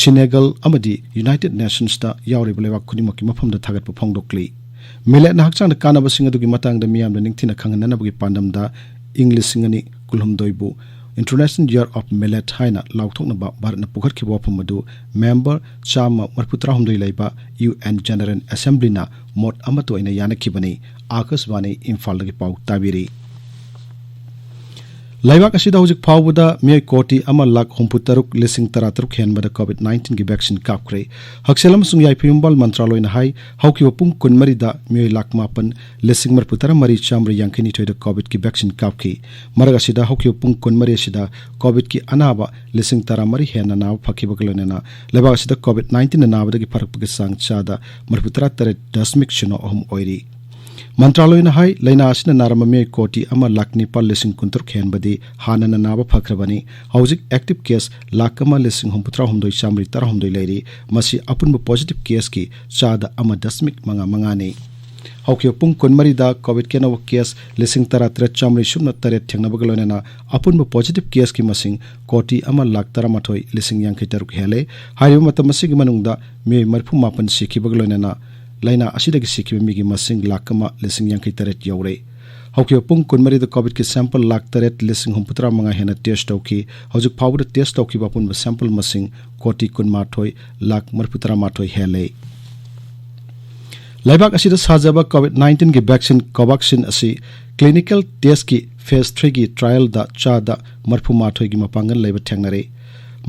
ꯁꯤꯅꯦꯒꯜ ꯑꯃꯗꯤ ꯌꯨꯅꯥꯏꯇꯦꯗ ꯅꯦꯁꯟꯁꯇ ꯌꯥꯎꯔꯤꯕ ꯂꯩꯕꯥꯛ ꯈꯨꯗꯤꯡꯃꯛꯀꯤ ꯃꯐꯝꯗ ꯊꯥꯒꯠꯄ ꯐꯣꯡꯗꯣꯛꯂꯤ꯫ ꯃꯤꯂꯦꯠꯅ ꯍꯛꯆꯥꯡꯗ ꯀꯥꯟꯅꯕꯁꯤꯡ ꯑꯗꯨꯒꯤ ꯃꯇꯥꯡꯗ ꯃꯤꯌꯥꯝꯗ ꯅꯤꯡꯊꯤꯅ ꯈꯪꯍꯟꯅꯅꯕꯒꯤ ꯄꯥꯟꯗꯝꯗ ꯏꯪ ꯂꯤꯁꯤꯡ ꯑꯅꯤ ꯀꯨꯟꯍꯨꯝꯗꯣꯏꯕꯨ International Year of Millet ꯍꯥꯏꯅ ꯂꯥꯎꯊꯣꯛꯅꯕ ꯚꯥꯔꯠꯅ ꯄꯨꯈꯠꯈꯤꯕ ꯋꯥꯐꯝ ꯑꯗꯨ ꯃꯦꯝꯕꯔ ꯆꯥꯝꯃ ꯃꯔꯤꯐꯨ ꯇꯔꯥꯍꯨꯝꯗꯣꯏ ꯂꯩꯕ ꯌꯨ ꯑꯦꯟ ꯖꯦꯅꯔꯦꯜ ꯑꯦꯁꯦꯝꯕ꯭ꯂꯤꯅ ꯃꯣꯠ ꯑꯃꯠꯇ ꯑꯣꯏꯅ ꯌꯥꯅꯈꯤꯕꯅꯤ꯫ ꯑꯥꯀꯥꯁꯕꯥꯅꯤ ꯏꯝꯐꯥꯜꯗꯒꯤ ꯄꯥꯎ ꯇꯥꯕꯤꯔꯤ꯫ ꯂꯩꯕꯥꯛ ꯑꯁꯤꯗ ꯍꯧꯖꯤꯛ ꯐꯥꯎꯕꯗ ꯃꯤꯑꯣꯏ ꯀꯣꯇꯤ ꯑꯃ ꯂꯥꯈ ꯍꯨꯝꯐꯨ ꯇꯔꯨꯛ ꯂꯤꯁꯤꯡ ꯇꯔꯥ ꯇꯔꯨꯛ ꯍꯦꯟꯕꯗ ꯀꯣꯚꯤꯗ ꯅꯥꯏꯟꯇꯤꯟꯒꯤ ꯚꯦꯛꯁꯤꯟ ꯀꯥꯞꯈ꯭ꯔꯦ꯫ ꯍꯛꯁꯦꯜ ꯑꯃꯁꯨꯡ ꯌꯥꯏꯐ ꯌꯨꯝꯕꯥꯜ ꯃꯟꯇ꯭ꯔꯥꯂꯣꯏꯅ ꯍꯥꯏ, ꯍꯧꯈꯤꯕ ꯄꯨꯡ ꯀꯨꯟꯃꯔꯤꯗ ꯃꯤꯑꯣꯏ ꯂꯥꯈ ꯃꯥꯄꯟ ꯂꯤꯁꯤꯡ ꯃꯔꯤꯐꯨ ꯇꯔꯥ ꯃꯔꯤ ꯆꯥꯝꯃꯔꯤ ꯌꯥꯡꯈꯩꯅꯤꯊꯣꯏꯗ ꯀꯣꯚꯤꯗꯀꯤ ꯚꯦꯛꯁꯤꯟ ꯀꯥꯞꯈꯤ꯫ ꯃꯔꯛ ꯑꯁꯤꯗ ꯍꯧꯈꯤꯕ ꯄꯨꯡ ꯀꯨꯟꯃꯔꯤ ꯑꯁꯤꯗ ꯀꯣꯚꯤꯗꯀꯤ ꯑꯅꯥꯕ ꯂꯤꯁꯤꯡ ꯇꯔꯥꯃꯔꯤ ꯍꯦꯟꯅ ꯅꯥꯕ ꯐꯈꯤꯕꯒ ꯂꯣꯏꯅꯅ ꯂꯩꯕꯥꯛ ꯑꯁꯤꯗ ꯀꯣꯚꯤꯗ ꯅꯥꯏꯟꯇꯤꯟꯅ ꯅꯥꯕꯗꯒꯤ ꯐꯔꯛꯄꯒꯤ ꯆꯥꯡ ꯆꯥꯗ ꯃꯔꯤꯐꯨ ꯇꯔꯥ ꯇꯔꯦꯠ ꯗꯁꯃꯤꯛ ꯁꯤꯅꯣ ꯑꯍꯨꯝ ꯑꯣꯏꯔꯤ꯫ ꯃꯟꯇ꯭ꯔꯥꯂꯣꯏꯅ ꯍꯥꯏ, ꯂꯥꯏꯅꯥ ꯑꯁꯤꯅ ꯅꯥꯔꯝꯕ ꯃꯤꯑꯣꯏ ꯀꯣꯇꯤ ꯑꯃ ꯂꯥꯈ ꯅꯤꯄꯥꯜ ꯂꯤꯁꯤꯡ ꯀꯨꯟꯇꯔꯨꯛ ꯍꯦꯟꯕꯗꯤ ꯍꯥꯟꯅꯅ ꯅꯥꯕ ꯐꯈ꯭ꯔꯕꯅꯤ꯫ ꯍꯧꯖꯤꯛ ꯑꯦꯛꯇꯤꯚ ꯀꯦꯁ ꯂꯥꯈ ꯑꯃ ꯂꯤꯁꯤꯡ ꯍꯨꯝꯐꯨꯇꯔꯥ ꯍꯨꯝꯗꯣꯏ ꯆꯥꯝꯃꯔꯤ ꯇꯔꯥꯍꯨꯝꯗꯣꯏ ꯂꯩꯔꯤ꯫ ꯃꯁꯤ ꯑꯄꯨꯟꯕ ꯄꯣꯖꯤꯇꯤꯚ ꯀꯦꯁꯀꯤ ꯆꯥꯗ ꯑꯃ ꯗꯁꯃꯤꯛ ꯃꯉꯥ ꯃꯉꯥꯅꯤ꯫ ꯍꯧꯈꯤꯕ ꯄꯨꯡ ꯀꯨꯟꯃꯔꯤꯗ ꯀꯣꯚꯤꯗꯀꯤ ꯑꯅꯧꯕ ꯀꯦꯁ ꯂꯤꯁꯤꯡ ꯇꯔꯥ ꯇꯔꯦꯠ ꯆꯥꯝꯃꯔꯤ ꯁꯨꯞꯅ ꯇꯔꯦꯠ ꯊꯦꯡꯅꯕꯒ ꯂꯣꯏꯅꯅ ꯑꯄꯨꯟꯕ ꯄꯣꯖꯤꯇꯤꯚ ꯀꯦꯁꯀꯤ ꯃꯁꯤꯡ ꯀꯣꯇꯤ ꯑꯃ ꯂꯥꯈ ꯇꯔꯥꯃꯥꯊꯣꯏ ꯂꯤꯁꯤꯡ ꯌꯥꯡꯈꯩ ꯇꯔꯨꯛ ꯍꯦꯜꯂꯦ꯫ ꯍꯥꯏꯔꯤꯕ ꯃꯇꯝ ꯑꯁꯤꯒꯤ ꯃꯅꯨꯡꯗ ꯃꯤꯑꯣꯏ ꯃꯔꯤꯐꯨ ꯃꯥꯄꯟ ꯁꯤꯈꯤꯕꯒ ꯂꯣꯏꯅꯅ ꯂꯥꯏꯅꯥ ꯑꯁꯤꯗꯒꯤ ꯁꯤꯈꯤꯕ ꯃꯤꯒꯤ ꯃꯁꯤꯡ ꯂꯥꯈ ꯑꯃ ꯂꯤꯁꯤꯡ ꯌꯥꯡꯈꯩ ꯇꯔꯦꯠ ꯌꯧꯔꯦ꯫ ꯍꯧꯈꯤꯕ ꯄꯨꯡ ꯀꯨꯟꯃꯔꯤꯗ ꯀꯣꯚꯤꯗꯀꯤ ꯁꯦꯝꯄꯜ ꯂꯥꯈ ꯇꯔꯦꯠ ꯂꯤꯁꯤꯡ ꯍꯨꯝꯐꯨꯇꯔꯥ ꯃꯉꯥ ꯍꯦꯟꯅ ꯇꯦꯁ ꯇꯧꯈꯤ꯫ ꯍꯧꯖꯤꯛ ꯐꯥꯎꯕꯗ ꯇꯦꯁ ꯇꯧꯈꯤꯕ ꯑꯄꯨꯟꯕ ꯁꯦꯝꯄꯜ ꯃꯁꯤꯡ ꯀꯣꯇꯤ ꯀꯨꯟꯃꯥꯊꯣꯏ ꯂꯥꯈ ꯃꯔꯤꯐꯨꯇꯔꯥ ꯃꯥꯊꯣꯏ ꯍꯦꯜꯂꯦ꯫ ꯂꯩꯕꯥꯛ ꯑꯁꯤꯗ ꯁꯥꯖꯕ ꯀꯣꯚꯤꯗ ꯅꯥꯏꯟꯇꯤꯟꯒꯤ ꯚꯦꯛꯁꯤꯟ ꯀꯣꯚꯥꯛꯁꯤꯟ ꯑꯁꯤ ꯀ꯭ꯂꯤꯅꯤꯀꯦꯜ ꯇꯦꯁꯀꯤ ꯐꯦꯖ ꯊ꯭ꯔꯤꯒꯤ ꯇ꯭ꯔꯥꯏꯌꯦꯜꯗ ꯆꯥꯗ ꯃꯔꯤꯐꯨ ꯃꯥꯊꯣꯏꯒꯤ ꯃꯄꯥꯡꯒꯜ ꯂꯩꯕ ꯊꯦꯡꯅꯔꯦ꯫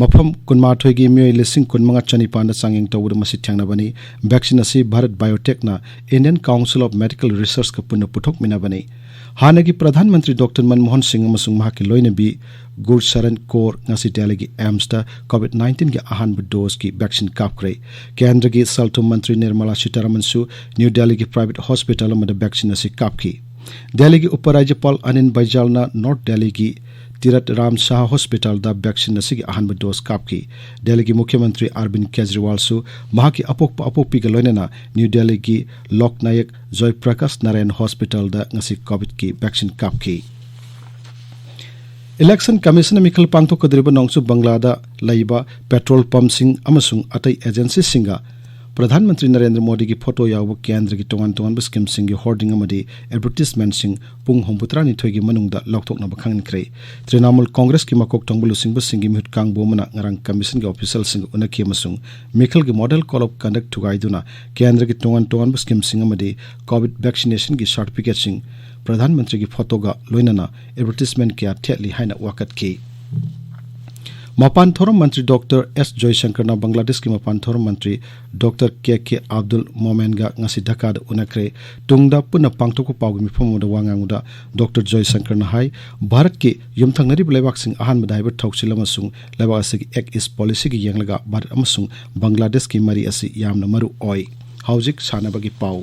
ꯃꯐꯝ ꯀꯨꯟꯃꯥꯊꯣꯏꯒꯤ ꯃꯤꯑꯣꯏ ꯂꯤꯁꯤꯡ ꯀꯨꯟꯃꯉꯥ ꯆꯅꯤꯄꯥꯟꯗ ꯆꯥꯡꯌꯦꯡ ꯇꯧꯕꯗ ꯃꯁꯤ ꯊꯦꯡꯅꯕꯅꯤ꯫ ꯚꯦꯛꯁꯤꯟ ꯑꯁꯤ Bharat ꯕꯥꯏꯑꯣꯇꯦꯛꯅ Indian Council of Medical Researchꯀ ꯄꯨꯟꯅ ꯄꯨꯊꯣꯛꯃꯤꯟꯅꯕꯅꯤ꯫ ꯍꯥꯟꯅꯒꯤ ꯄ꯭ꯔꯙꯥꯟ ꯃꯟꯇ꯭ꯔꯤ ꯗꯣꯛꯇꯔ ꯃꯟꯃꯣꯍꯟ ꯁꯤꯡ ꯑꯃꯁꯨꯡ ꯃꯍꯥꯛꯀꯤ ꯂꯣꯏꯅꯕꯤ ꯒꯨꯔꯁꯔꯟ ꯀꯣꯔ ꯉꯁꯤ ꯗꯦꯜꯂꯤꯒꯤ ꯑꯦꯝꯁꯇ ꯀꯣꯚꯤꯗ ꯅꯥꯏꯟꯇꯤꯟꯒꯤ ꯑꯍꯥꯟꯕ ꯗꯣꯁꯀꯤ ꯚꯦꯛꯁꯤꯟ ꯀꯥꯞꯈ꯭ꯔꯦ꯫ ꯀꯦꯟꯗ꯭ꯔꯒꯤ ꯁꯦꯜ ꯊꯨꯝ ꯃꯟꯇ꯭ꯔꯤ ꯅꯤꯔꯃꯂꯥ ꯁꯤꯇꯥꯔꯥꯃꯟꯁꯨ ꯅ꯭ꯌꯨ ꯗꯦꯜꯂꯤꯒꯤ ꯄ꯭ꯔꯥꯏꯚꯦꯠ ꯍꯣꯁꯄꯤꯇꯥꯜ ꯑꯃꯗ ꯚꯦꯛꯁꯤꯟ ꯑꯁꯤ ꯀꯥꯞꯈꯤ꯫ ꯗꯦꯜꯂꯤꯒꯤ ꯎꯄꯔꯥꯖ꯭ꯌꯄꯥꯜ ꯑꯅꯤꯟ ꯕꯩꯖꯥꯜꯅ ꯅꯣꯔꯠ ꯗꯦꯜꯂꯤꯒꯤ ꯇꯤꯔꯠ ꯔꯥꯝ ꯁꯥꯍ ꯍꯣꯁꯄꯤꯇꯥꯜꯗ ꯚꯦꯛꯁꯤꯟ ꯑꯁꯤꯒꯤ ꯑꯍꯥꯟꯕ ꯗꯣꯁ ꯀꯥꯞꯈꯤ꯫ ꯗꯦꯜꯂꯤꯒꯤ ꯃꯨꯈ꯭ꯌ ꯃꯟꯇ꯭ꯔꯤ ꯑꯔꯕꯤꯟ ꯀꯦꯖ꯭ꯔꯤꯋꯥꯜꯁꯨ ꯃꯍꯥꯛꯀꯤ ꯑꯄꯣꯛꯄ ꯑꯄꯣꯛꯄꯤꯒ ꯂꯣꯏꯅꯅ ꯅ꯭ꯌꯨ ꯗꯦꯜꯂꯤꯒꯤ ꯂꯣꯛ ꯅꯥꯌꯛ ꯖꯣꯏ ꯄ꯭ꯔꯀꯥꯁ ꯅꯥꯔꯥꯌꯟ ꯍꯣꯁꯄꯤꯇꯥꯜꯗ ꯉꯁꯤ ꯀꯣꯚꯤꯗꯀꯤ ꯚꯦꯛꯁꯤꯟ ꯀꯥꯞꯈꯤ꯫ ꯏꯂꯦꯛꯁꯟ ꯀꯃꯤꯁꯟꯅ ꯃꯤꯈꯜ ꯄꯥꯡꯊꯣꯛꯀꯗꯧꯔꯤꯕ ꯅꯣꯡꯆꯨꯞ ꯕꯪꯒ꯭ꯂꯥꯗ ꯂꯩꯕ ꯄꯦꯇ꯭ꯔꯣꯜ ꯄꯝꯁꯤꯡ ꯑꯃꯁꯨꯡ ꯑꯇꯩ ꯑꯦꯖꯦꯟꯁꯤꯁꯤꯡꯒ ꯄ꯭ꯔꯙꯥꯟ ꯃꯟꯇ꯭ꯔꯤ ꯅꯔꯦꯟꯗ꯭ꯔ ꯃꯣꯗꯤꯒꯤ ꯐꯣꯇꯣ ꯌꯥꯎꯕ ꯀꯦꯟꯗ꯭ꯔꯒꯤ ꯇꯣꯉꯥꯟ ꯇꯣꯉꯥꯟꯕ ꯁ꯭ꯀꯤꯝꯁꯤꯡꯒꯤ ꯍꯣꯔꯗꯤꯡ ꯑꯃꯗꯤ ꯑꯦꯗꯚꯔꯇꯤꯁꯃꯦꯟꯠꯁꯤꯡ ꯄꯨꯡ ꯍꯨꯝꯐꯨꯇꯔꯥꯅꯤꯊꯣꯏꯒꯤ ꯃꯅꯨꯡꯗ ꯂꯧꯊꯣꯛꯅꯕ ꯈꯪꯍꯟꯈ꯭ꯔꯦ꯫ ꯇ꯭ꯔꯤꯅꯥꯃꯨꯜ ꯀꯣꯡꯒ꯭ꯔꯦꯁꯀꯤ ꯃꯀꯣꯛ ꯊꯣꯡꯕ ꯂꯨꯆꯤꯡꯕꯁꯤꯡꯒꯤ ꯃꯤꯍꯨꯠ ꯀꯥꯡꯕꯨ ꯑꯃꯅ ꯉꯔꯥꯡ ꯀꯃꯤꯁꯟꯒꯤ ꯑꯣꯐꯤꯁꯤꯌꯦꯜꯁꯤꯡꯒ ꯎꯅꯈꯤ ꯑꯃꯁꯨꯡ ꯃꯤꯈꯜꯒꯤ ꯃꯣꯗꯦꯜ ꯀꯣꯗ ꯑꯣꯐ ꯀꯟꯗꯛ ꯊꯨꯒꯥꯏꯗꯨꯅ ꯀꯦꯟꯗ꯭ꯔꯒꯤ ꯇꯣꯉꯥꯟ ꯇꯣꯉꯥꯟꯕ ꯁ꯭ꯀꯤꯝꯁꯤꯡ ꯑꯃꯗꯤ ꯀꯣꯚꯤꯗ ꯚꯦꯛꯁꯤꯅꯦꯁꯟꯒꯤ ꯁꯥꯔꯇꯤꯐꯤꯀꯦꯠꯁꯤꯡ ꯄ꯭ꯔꯙꯥꯟ ꯃꯟꯇ꯭ꯔꯤꯒꯤ ꯐꯣꯇꯣꯒ ꯂꯣꯏꯅꯅ ꯑꯦꯗꯚꯔꯇꯤꯁꯃꯦꯟꯠ ꯀꯌꯥ ꯊꯦꯠꯂꯤ ꯍꯥꯏꯅ ꯋꯥꯀꯠꯈꯤ꯫ ꯃꯄꯥꯟ ꯊꯧꯔꯝ ꯃꯟꯇ꯭ꯔꯤ ꯗꯣꯛꯇꯔ ꯑꯦꯁ ꯖꯣꯏꯁꯪꯀꯔꯅ ꯕꯪꯒ꯭ꯂꯥꯗꯦꯁꯀꯤ ꯃꯄꯥꯟ ꯊꯧꯔꯝ ꯃꯟꯇ꯭ꯔꯤ ꯗꯣꯛꯇꯔ ꯀꯦ ꯀꯦ ꯑꯕꯗꯨꯜ ꯃꯣꯃꯦꯟꯒ ꯉꯁꯤ ꯙꯥꯀꯥꯗ ꯎꯅꯈ꯭ꯔꯦ꯫ ꯇꯨꯡꯗ ꯄꯨꯟꯅ ꯄꯥꯡꯊꯣꯛꯄ ꯄꯥꯎꯒꯤ ꯃꯤꯐꯝ ꯑꯃꯗ ꯋꯥ ꯉꯥꯡꯕꯗ ꯗꯣꯛꯇꯔ ꯖꯣꯏꯁꯪꯀꯔꯅ ꯍꯥꯏ, ꯚꯥꯔꯠꯀꯤ ꯌꯨꯝꯊꯪꯅꯔꯤꯕ ꯂꯩꯕꯥꯛꯁꯤꯡ ꯑꯍꯥꯟꯕꯗ ꯍꯥꯏꯕ ꯊꯧꯁꯤꯜ ꯑꯃꯁꯨꯡ ꯂꯩꯕꯥꯛ ꯑꯁꯤꯒꯤ ꯑꯦꯛ ꯏꯁ ꯄꯣꯂꯤꯁꯤꯒꯤ ꯌꯦꯡꯂꯒ ꯚꯥꯔꯠ ꯑꯃꯁꯨꯡ ꯕꯪꯒ꯭ꯂꯥꯗꯦꯁꯀꯤ ꯃꯔꯤ ꯑꯁꯤ ꯌꯥꯝꯅ ꯃꯔꯨ ꯑꯣꯏ꯫ ꯍꯧꯖꯤꯛ ꯁꯥꯟꯅꯕꯒꯤ ꯄꯥꯎ꯫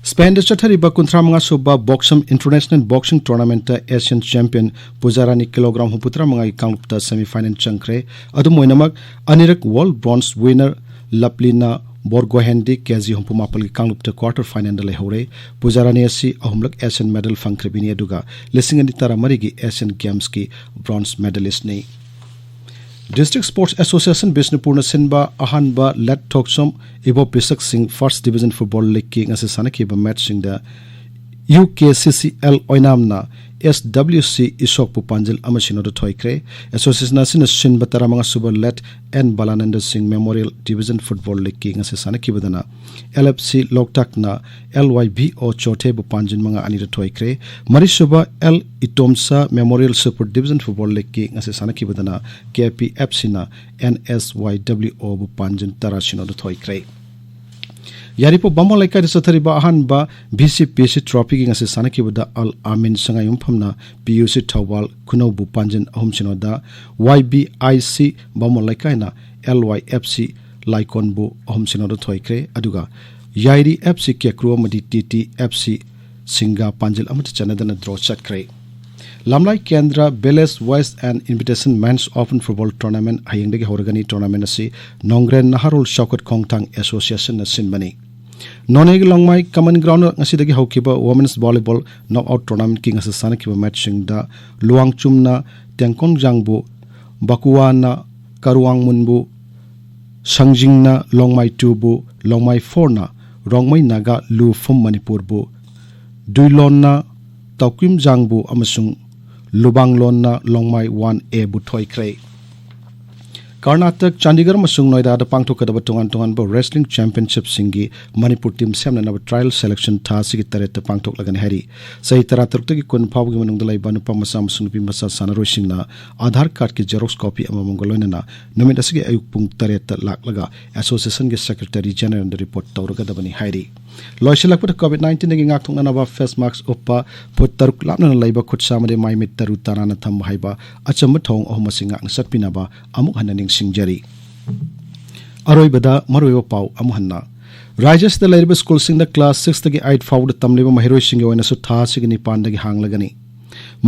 ꯁ꯭ꯄꯦꯟꯗ ꯆꯠꯊꯔꯤꯕ ꯀꯨꯟꯊ꯭ꯔꯥ ꯃꯉꯥ ꯁꯨꯕ ꯕꯣꯛꯁꯝ ꯏꯟꯇꯔꯅꯦꯁꯅꯦꯜ ꯕꯣꯛꯁꯤꯡ ꯇꯣꯔꯅꯥꯃꯦꯟꯠꯇ ꯑꯦꯁꯤꯌꯥꯟ ꯆꯦꯝꯄꯤꯌꯟ ꯄꯨꯖꯥꯔꯥꯅꯤ ꯀꯤꯂꯣꯒ꯭ꯔꯥꯝ ꯍꯨꯝꯐꯨꯇꯔꯥ ꯃꯉꯥꯒꯤ ꯀꯥꯡꯂꯨꯞꯇ ꯁꯦꯃꯤꯐꯥꯏꯅꯦꯜ ꯆꯪꯈ꯭ꯔꯦ꯫ ꯑꯗꯨꯝ ꯑꯣꯏꯅꯃꯛ, ꯑꯅꯤꯔꯛ ꯋꯥꯔꯜꯗ ꯕ꯭ꯔꯣꯟꯖ ꯋꯤꯅꯔ ꯂꯞꯂꯤꯅꯥ ꯕꯣꯔꯒꯣꯍꯦꯟꯗꯤ ꯀꯦꯖꯤ ꯍꯨꯝꯐꯨ ꯃꯥꯄꯜꯒꯤ ꯀꯥꯡꯂꯨꯞꯇ ꯀ꯭ꯋꯥꯔꯇꯔ ꯐꯥꯏꯅꯦꯜꯗ ꯂꯩꯍꯧꯔꯦ꯫ ꯄꯨꯖꯥꯔꯥꯅꯤ ꯑꯁꯤ ꯑꯍꯨꯝꯂꯛ ꯑꯦꯁꯤꯌꯥꯟ ꯃꯦꯗꯜ ꯐꯪꯈ꯭ꯔꯕꯤꯅꯤ, ꯑꯗꯨꯒ ꯂꯤꯁꯤꯡ ꯑꯅꯤ ꯇꯔꯥꯃꯔꯤꯒꯤ ꯑꯦꯁꯤꯌꯥꯟ ꯒꯦꯝꯁꯀꯤ ꯕ꯭ꯔꯣꯟꯖ ꯃꯦꯗꯂꯤꯁ꯭ꯠꯅꯤ꯫ District Sports Association ꯕꯤꯁꯅꯨꯄꯨꯔꯅ ꯁꯤꯟꯕ ꯑꯍꯥꯟꯕ ꯂꯦꯠ ꯊꯣꯛꯆꯣꯝ ꯏꯕꯣ ꯄꯤꯁꯛ ꯁꯤꯡ First Division Football Leagueꯀꯤ ꯉꯁꯤ ꯁꯥꯟꯅꯈꯤꯕ ꯃꯦꯠꯁꯁꯤꯡꯗ U K C C L ꯑꯣꯏꯅꯥꯝꯅ ꯑꯦꯁ ꯗꯕ꯭ꯂꯤꯎ ꯁꯤ ꯏꯁꯣꯛꯄꯨ ꯄꯥꯟꯖꯤꯜ ꯑꯃ ꯁꯤꯅꯣꯗ ꯊꯣꯏꯈ꯭ꯔꯦ꯫ ꯑꯦꯁꯣꯁꯤꯌꯦꯁꯟ ꯑꯁꯤꯅ ꯁꯤꯟꯕ ꯇꯔꯥꯃꯉꯥ ꯁꯨꯕ ꯂꯦꯠ ꯑꯦꯟ ꯕꯂꯥꯅꯟꯗ ꯁꯤꯡ ꯃꯦꯃꯣꯔꯤꯌꯦꯜ ꯗꯤꯕꯤꯖꯟ ꯐꯨꯠꯕꯣꯜ ꯂꯤꯒꯀꯤ ꯉꯁꯤ ꯁꯥꯟꯅꯈꯤꯕꯗꯅ L F C ꯂꯣꯛꯇꯥꯛꯅ L Y V O ꯆꯣꯊꯦꯕꯨ ꯄꯥꯟꯖꯤꯟ ꯃꯉꯥ ꯑꯅꯤꯗ ꯊꯣꯏꯈ꯭ꯔꯦ꯫ ꯃꯔꯤꯁꯨꯕ L Itomcha memorial super division football ꯂꯤꯒꯀꯤ ꯉꯁꯤ ꯁꯥꯟꯅꯈꯤꯕꯗꯅ ꯀꯦ ꯄꯤ ꯑꯦꯐ ꯁꯤꯅ ꯑꯦꯟ ꯑꯦꯁ ꯋꯥꯏ ꯗꯕ꯭ꯂꯤꯎ ꯑꯣꯕꯨ ꯄꯥꯟꯖꯤꯟ ꯇꯔꯥ ꯁꯤꯅꯣꯗ ꯊꯣꯏꯈ꯭ꯔꯦ꯫ ꯌꯥꯏꯔꯤꯄꯣꯛ ꯕꯥꯃꯣꯟ ꯂꯩꯀꯥꯏꯗ ꯆꯠꯊꯔꯤꯕ ꯑꯍꯥꯟꯕ ꯚꯤ ꯁꯤ ꯄꯤ ꯁꯤ ꯇ꯭ꯔꯣꯐꯤꯒꯤ ꯉꯁꯤ ꯁꯥꯟꯅꯈꯤꯕꯗ ꯑꯜ ꯑꯃꯤꯟ ꯁꯉꯥꯏꯌꯨꯝꯐꯝꯅ ꯄꯤ ꯌꯨ ꯁꯤ ꯊꯧꯕꯥꯜ ꯈꯨꯅꯧꯕꯨ ꯄꯥꯟꯖꯤꯟ ꯑꯍꯨꯝ ꯁꯤꯅꯣꯗ, ꯋꯥꯏ ꯕꯤ ꯑꯥꯏ ꯁꯤ ꯕꯥꯃꯣꯟ ꯂꯩꯀꯥꯏꯅ ꯑꯦꯜ ꯋꯥꯏ ꯑꯦꯐ ꯁꯤ ꯂꯥꯏꯀꯣꯟꯕꯨ ꯑꯍꯨꯝ ꯁꯤꯅꯣꯗ ꯊꯣꯏꯈ꯭ꯔꯦ꯫ ꯑꯗꯨꯒ ꯌꯥꯏꯔꯤ ꯑꯦꯐ ꯁꯤ ꯀꯦꯀ꯭ꯔꯨ ꯑꯃꯗꯤ ꯇꯤ ꯇꯤ ꯑꯦꯐ ꯁꯤ ꯁꯤꯡꯒꯥ ꯄꯥꯟꯖꯤꯜ ꯑꯃꯠꯇ ꯆꯟꯅꯗꯅ ꯗ꯭ꯔꯣ ꯆꯠꯈ꯭ꯔꯦ꯫ ꯂꯝꯂꯥꯏ ꯀꯦꯟꯗ꯭ꯔ ꯚꯤꯂꯦꯖ ꯋꯦꯁ and invitation men's open football tournament ꯍꯌꯦꯡꯗꯒꯤ ꯍꯧꯔꯒꯅꯤ꯫ ꯇꯣꯔꯅꯥꯃꯦꯟ ꯑꯁꯤ ꯅꯣꯡꯒ꯭ꯔꯦꯟ ꯅꯍꯥꯔꯣꯜ ꯆꯥꯎꯈꯠ ꯈꯣꯡꯊꯥꯡ ꯑꯦꯁꯣꯁꯤꯌꯦꯁꯟꯅ ꯁꯤꯟꯕꯅꯤ꯫ ꯅꯣꯅꯦꯒꯤ ꯂꯣꯡꯃꯥꯏ ꯀꯃꯟ ꯒ꯭ꯔꯥꯎꯟꯗ ꯉꯁꯤꯗꯒꯤ ꯍꯧꯈꯤꯕ ꯋꯣꯃꯦꯟꯁ ꯚꯣꯂꯤꯕꯣꯜ ꯅꯣꯛ ꯑꯥꯎꯠ ꯇꯣꯔꯅꯥꯃꯦꯟꯠꯀꯤ ꯉꯁꯤ ꯁꯥꯟꯅꯈꯤꯕ ꯃꯦꯠꯁꯁꯤꯡꯗ ꯂꯨꯋꯥꯡꯆꯨꯝꯅ ꯇꯦꯡꯀꯣꯡꯖꯥꯡꯕꯨ, ꯕꯀꯨꯋꯥꯅ ꯀꯔꯨꯋꯥꯡꯃꯨꯟꯕꯨ, ꯁꯪꯖꯤꯡꯅ ꯂꯣꯡꯃꯥꯏ ꯇꯨꯕꯨ, ꯂꯣꯡꯃꯥꯏ ꯐꯣꯔꯅ ꯔꯣꯡꯃꯩ ꯅꯥꯒꯥ ꯂꯨ ꯐꯨꯝ ꯃꯅꯤꯄꯨꯔꯕꯨ, ꯗꯨꯏꯂꯣꯟꯅ ꯇꯧꯀꯤꯝꯖꯥꯡꯕꯨ ꯑꯃꯁꯨꯡ ꯂꯨꯕꯥꯡꯂꯣꯟꯅ ꯂꯣꯡꯃꯥꯏ ꯋꯥꯟ ꯑꯦꯕꯨ ꯊꯣꯏꯈ꯭ꯔꯦ꯫ ꯀꯔꯅꯥꯇꯛ, ꯆꯥꯟꯗꯤꯒꯔ ꯑꯃꯁꯨꯡ ꯅꯣꯏꯗꯥꯗ ꯄꯥꯡꯊꯣꯛꯀꯗꯕ ꯇꯣꯉꯥꯟ ꯇꯣꯉꯥꯟꯕ ꯔꯦꯁꯂꯤꯡ ꯆꯦꯝꯄꯤꯌꯟꯁꯤꯞꯁꯤꯡꯒꯤ ꯃꯅꯤꯄꯨꯔ ꯇꯤꯝ ꯁꯦꯝꯅꯅꯕ ꯇ꯭ꯔꯥꯌꯦꯜ ꯁꯦꯂꯦꯛꯁꯟ ꯊꯥ ꯑꯁꯤꯒꯤ ꯇꯔꯦꯠꯇ ꯄꯥꯡꯊꯣꯛꯂꯒꯅꯤ ꯍꯥꯏꯔꯤ꯫ ꯆꯍꯤ ꯇꯔꯥꯇꯔꯨꯛꯇꯒꯤ ꯀꯨꯟ ꯐꯥꯎꯕꯒꯤ ꯃꯅꯨꯡꯗ ꯂꯩꯕ ꯅꯨꯄꯥ ꯃꯆꯥ ꯑꯃꯁꯨꯡ ꯅꯨꯄꯤ ꯃꯆꯥ ꯁꯥꯟꯅꯔꯣꯏꯁꯤꯡꯅ ꯑꯥꯙꯥꯔ ꯀꯥꯔꯗꯀꯤ ꯖꯦꯔꯣꯛꯁ ꯀꯣꯄꯤ ꯑꯃꯃꯝꯒ ꯂꯣꯏꯅꯅ ꯅꯨꯃꯤꯠ ꯑꯁꯤꯒꯤ ꯑꯌꯨꯛ ꯄꯨꯡ ꯇꯔꯦꯠꯇ ꯂꯥꯛꯂꯒ ꯑꯦꯁꯣꯁꯤꯌꯦꯁꯟꯒꯤ ꯁꯦꯀ꯭ꯔꯦꯇꯔꯤ ꯖꯦꯅꯔꯦꯜꯗ ꯔꯤꯄꯣꯔꯠ ꯇꯧꯔꯒꯗꯕꯅꯤ ꯍꯥꯏꯔꯤ꯫ ꯂꯣꯏꯁꯤꯜꯂꯛꯄꯗ ꯀꯣꯚꯤꯗ ꯅꯥꯏꯟꯇꯤꯟꯗꯒꯤ ꯉꯥꯛꯊꯣꯛꯅꯅꯕ ꯐꯦꯁ ꯃꯥꯛꯁ ꯎꯞꯄ, ꯐꯨꯠ ꯇꯔꯨꯛ ꯂꯥꯞꯅꯅ ꯂꯩꯕ, ꯈꯨꯠ ꯁꯥ ꯑꯃꯗꯤ ꯃꯥꯏ ꯃꯤꯠ ꯇꯔꯨ ꯇꯅꯥꯟꯅ ꯊꯝꯕ ꯍꯥꯏꯕ ꯑꯆꯝꯕ ꯊꯧꯑꯣꯡ ꯑꯍꯨꯝ ꯑꯁꯤ ꯉꯥꯛꯅ ꯆꯠꯄꯤꯅꯕ ꯑꯃꯨꯛ ꯍꯟꯅ ꯅꯤꯡꯁꯤꯡꯖꯔꯤ꯫ ꯑꯔꯣꯏꯕꯗ ꯃꯔꯨꯑꯣꯏꯕ ꯄꯥꯎ ꯑꯃꯨꯛ ꯍꯟꯅ꯫ ꯔꯥꯖ꯭ꯌ ꯑꯁꯤꯗ ꯂꯩꯔꯤꯕ ꯁ꯭ꯀꯨꯜꯁꯤꯡꯗ ꯀ꯭ꯂꯥꯁ ꯁꯤꯛꯁꯇꯒꯤ ꯑꯩꯠ ꯐꯥꯎꯕꯗ ꯇꯝꯂꯤꯕ ꯃꯍꯩꯔꯣꯏꯁꯤꯡꯒꯤ ꯑꯣꯏꯅꯁꯨ ꯊꯥ ꯑꯁꯤꯒꯤ ꯅꯤꯄꯥꯟꯗꯒꯤ ꯍꯥꯡꯂꯒꯅꯤ꯫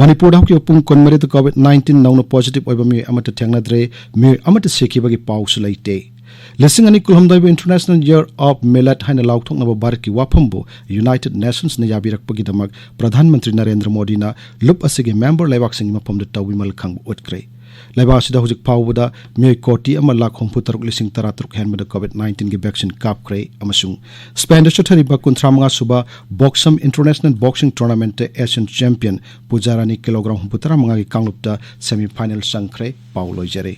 ꯃꯅꯤꯄꯨꯔꯗ ꯍꯧꯈꯤꯕ ꯄꯨꯡ ꯀꯨꯟꯃꯔꯤꯗ ꯀꯣꯚꯤꯗ ꯅꯥꯏꯟꯇꯤꯟ ꯅꯧꯅ ꯄꯣꯖꯤꯇꯤꯚ ꯑꯣꯏꯕ ꯃꯤꯑꯣꯏ ꯑꯃꯠꯇ ꯊꯦꯡꯅꯗ꯭ꯔꯦ꯫ ꯃꯤꯑꯣꯏ ꯑꯃꯠꯇ ꯁꯤꯈꯤꯕꯒꯤ ꯄꯥꯎꯁꯨ ꯂꯩꯇꯦ꯫ ꯂꯤꯁꯤꯡ ꯑꯅꯤ ꯀꯨꯟꯍꯨꯝꯗꯣꯏꯕꯨ International Year of Millet ꯍꯥꯏꯅ ꯂꯥꯎꯊꯣꯛꯅꯕ ꯚꯥꯔꯠꯀꯤ ꯋꯥꯐꯝꯕꯨ ꯌꯨꯅꯥꯏꯇꯦꯗ ꯅꯦꯁꯟꯁꯅ ꯌꯥꯕꯤꯔꯛꯄꯒꯤꯗꯃꯛ ꯄ꯭ꯔꯙꯥꯟ ꯃꯟꯇ꯭ꯔꯤ ꯅꯔꯦꯟꯗ꯭ꯔ ꯃꯣꯗꯤꯅ ꯂꯨꯞ ꯑꯁꯤꯒꯤ ꯃꯦꯝꯕꯔ ꯂꯩꯕꯥꯛꯁꯤꯡꯒꯤ ꯃꯐꯝꯗ ꯇꯧꯕꯤꯃꯜ ꯈꯪꯕ ꯎꯠꯈ꯭ꯔꯦ꯫ ꯂꯩꯕꯥꯛ ꯑꯁꯤꯗ ꯍꯧꯖꯤꯛ ꯐꯥꯎꯕꯗ ꯃꯤꯑꯣꯏ ꯀꯣꯇꯤ ꯑꯃ ꯂꯥꯈ ꯍꯨꯝꯐꯨ ꯇꯔꯨꯛ ꯂꯤꯁꯤꯡ ꯇꯔꯥ ꯇꯔꯨꯛ ꯍꯦꯟꯕꯗ ꯀꯣꯚꯤꯗ ꯅꯥꯏꯟꯇꯤꯟꯒꯤ ꯚꯦꯛꯁꯤꯟ ꯀꯥꯞꯈ꯭ꯔꯦ꯫ ꯑꯃꯁꯨꯡ ꯁ꯭ꯄꯦꯟꯗ ꯆꯠꯊꯔꯤꯕ ꯀꯨꯟꯊ꯭ꯔꯥ ꯃꯉꯥ ꯁꯨꯕ ꯕꯣꯛꯁꯝ ꯏꯟꯇꯔꯅꯦꯁꯅꯦꯜ ꯕꯣꯛꯁꯤꯡ ꯇꯣꯔꯅꯥꯃꯦꯟꯠꯇ ꯑꯦꯁꯤꯌꯥꯟ ꯆꯦꯝꯄꯤꯌꯟ ꯄꯨꯖꯥꯔꯥꯅꯤ ꯀꯤꯂꯣꯒ꯭ꯔꯥꯝ ꯍꯨꯝꯐꯨ ꯇꯔꯥ ꯃꯉꯥꯒꯤ ꯀꯥꯡꯂꯨꯞꯇ ꯁꯦꯃꯤ ꯐꯥꯏꯅꯦꯜ ꯆꯪꯈ꯭ꯔꯦ꯫ ꯄꯥꯎ ꯂꯣꯏꯖꯔꯦ꯫